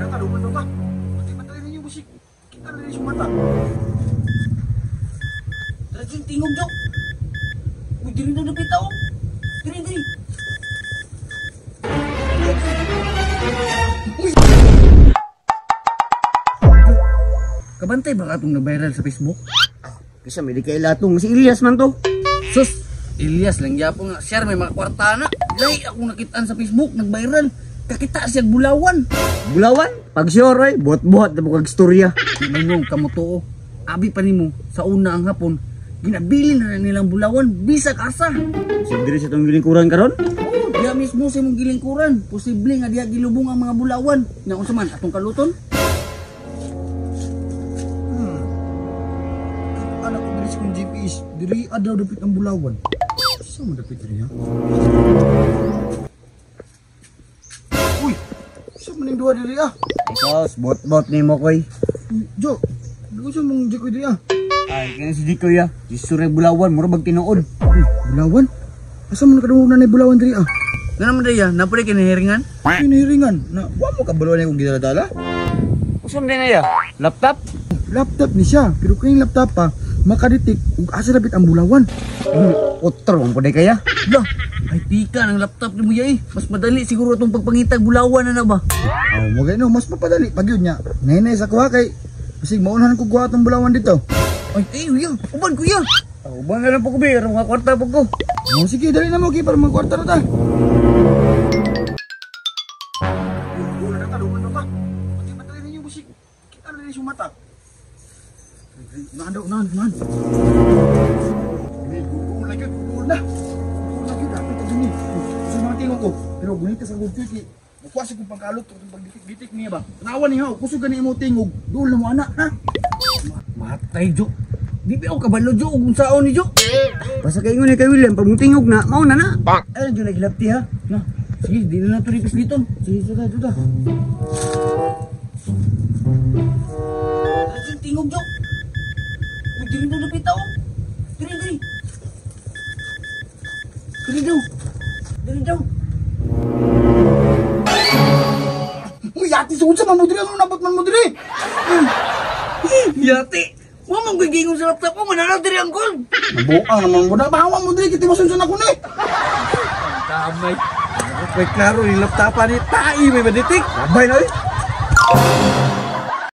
Na taluman na ba? Pati patay ninyo busik. Kita na rin sumata. Tara dyan, tingog Jo. Uy, diri daw dapit tao. Diri, diri. Uy! Kabantay ba ka itong na-viral sa Facebook? Kasi may di kailatong si Elias man to. Sus! Elias lang yapon nga. Share may mga kwarta na. Lay, akong nakitaan sa Facebook, nag-viral. Kakita siya bulawan. Bulawan? Pag sure ay, buhat-buhat na bukag istorya. Nangong kamutuo. Abi pa nimo sa una ang hapon, ginabili na nilang bulawan bisag asa. So diri sa itong gilingkuran karon? Oo, diya mismo sa imong gilingkuran. Posible nga diya gilubong ang mga bulawan. Nya unsa man atong kaluton? Anak ko diri sa kong GPS, diri adaw dapit ang bulawan. Sa mo dapit diri ha? Uy, sa man ning duha diri ah? Sos, buhat-buhat nimo koy. Uy, Jo, gusto mong Jikoy diri ah? Ay, kaya si Jikoy ah. Si Sure bulawan, mura bag tinuod. Uy, bulawan? Asa man kadungog na bulawan diri ah? Nga naman daya, napalay kinahiringan? Kinahiringan? Na, wa mo kabulawan akong gidala-dala? Usa man din ya? Laptop? Laptop ni siya, pero kayong laptop pa, makaditik ug asa dapit ang bulawan. Utro ang pwede kaya? Lah, ay tika ng laptop ni mo yay. Mas madali siguro itong pagpangitag bulawan na na ba? Oh, mo gano, mas mapadali pag yun niya. Nainay sa kuha kay basig maunahan ko kuha atong bulawan dito. Ay, ay, kuya, uban kuya. Oh, uban na lang po ko, be. Mga kwarta po ko. Oh, sige, dali na mo kay para magkwarta na ta. Wala na taluman na ba? Pati patay ninyo busik. Kita na rin sumata. Unahan daw, unahan, unahan. Google na yun, Google na. Google na yun, dapat ito ni. Sa mga tingog ko, pero gunita sa Google kay makuha sa kong pangkalot itong pagditik-ditik niya ba? Tanawan niya, kusog gani mo tingog, doon na mo anak, ha? Matay, Jo. Di ba ako kabalo, Jo, kung saan ni Jo? Basta kayo ni kay William, pag mutingog na, mauna na. Bang! Ay, Jo, naghilapti ha? Na, sige, di na nato ripis dito. Sige, suda, suda. Tara dyan, tingog, Jo. Uy, diri daw dapit tao. Diri, diri. Diri daw. Diri daw. Uy, yati sa unsa man mo diri, ano nabot man mo diri? Yati! Wa man gigingon sa laptop ko, mananaw diri ang gold. Nabuang naman mo na, bawa mo diri, kiti masunsun ako ni. Damay. May klaro yung laptop ni Tai, may maditik. Labay na eh.